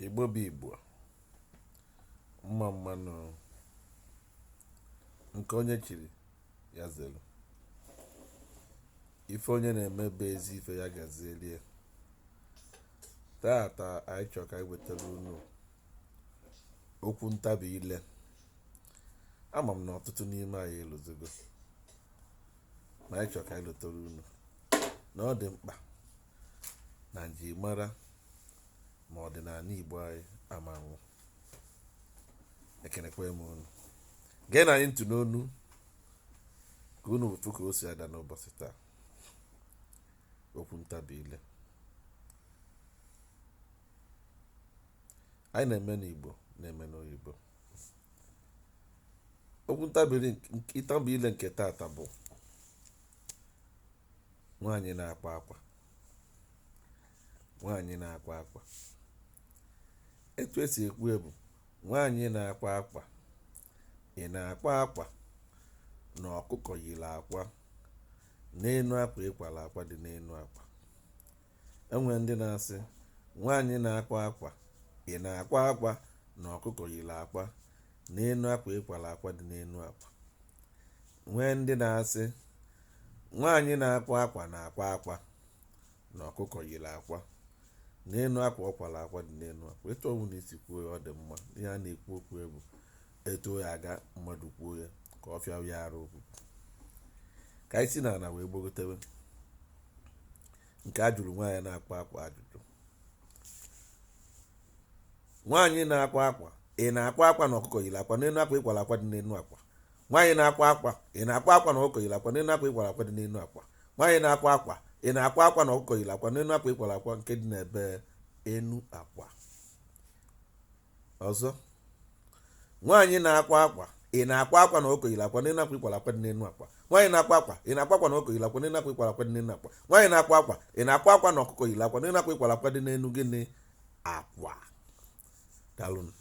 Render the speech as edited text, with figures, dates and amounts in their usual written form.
Igbo bụ Igbo, mma mma nụ. Nke onye chiri ya zelu. Ife onye na-eme bụ ezi ife, ya gazielie. Taata anyị chọrọ ka anyị wetara unu okwu ntabi ile. Ama m na ọtụtụ n'ime anyị elozogo, ma anyị chọrọ ka anyị lotere unu na ọ dị mkpa na njirimara ma ọdịnala Igbo anyị ama anwụ. Ekenekwa m unu. Geenụ anyị ntị n'onu ka unu fụ ka o si ada n'ụbọchị taa. Okwu ntabi ile anyị na-eme n'Igbo, na-eme n'oyibo. Okwu ntabi ile nke taata bụ nwaanyị na-akwa akwa. Nwaanyị na-akwa akwa. Etu esi ekwu ya bụ nwaanyị na-akwa akwa, ị na-akwa akwa na ọkụkọ yiri akwa n'enu akwa ịkwara akwa dị n'enu akwa. Enwere ndị na-asị nwaanyị na-akwa akwa, ị na-akwa akwa na ọkụkọ yiri akwa n'enu akwa ịkwara akwa dị n'enu akwa. Nwee ndị na-asị nwaanyị na-akwa akwa na-akwa akwa na ọkụkọ yiri akwa n'enu akwa ọ kwara akwa dị n'enu akwa. Etu ọbụla isi kwuo ya, ọ dị mma. Ihe a na-ekwu okwu bụ etu ya aga mmadụ kwuo ya ka ọ fịa ya arụ okwu. Ka anyị si n'ala wee gbagotewe nke a jụrụ nwaanyị na-akwa akwa ajụjụ. Nwaanyị na-akwa akwa, ị na-akwa akwa na ọkụkọ yiri akwa n'enu akwa ịkwara akwa dị n'enu akwa. Nwaanyị na-akwa akwa, ị na-akwa akwa na ọkụkọ yiri akwa n'enu akwa ịkwara akwa dị n'enu akwa. Nwaanyị na-akwa akwa, ị na-akwa akwa na ọkụkọ yiri akwa n'enu akwa ịkwara akwa nke dị n'ebe enu akwa. Ọzọ, nwaanyị na-akwa akwa, ị na-akwa akwa na ọkụkọ yiri akwa n'enu akwa ịkwara akwa dị n'enu akwa. Nwaanyị na-akwa akwa, ị na-akwa akwa na ọkụkọ yiri akwa n'enu akwa ịkwara akwa dị n'enu akwa. Nwaanyị na-akwa akwa, ị na-akwa akwa na ọkụkọ yiri akwa n'enu akwa ịkwara akwa dị n'enu gịnị? Akwa. Daalụnụ.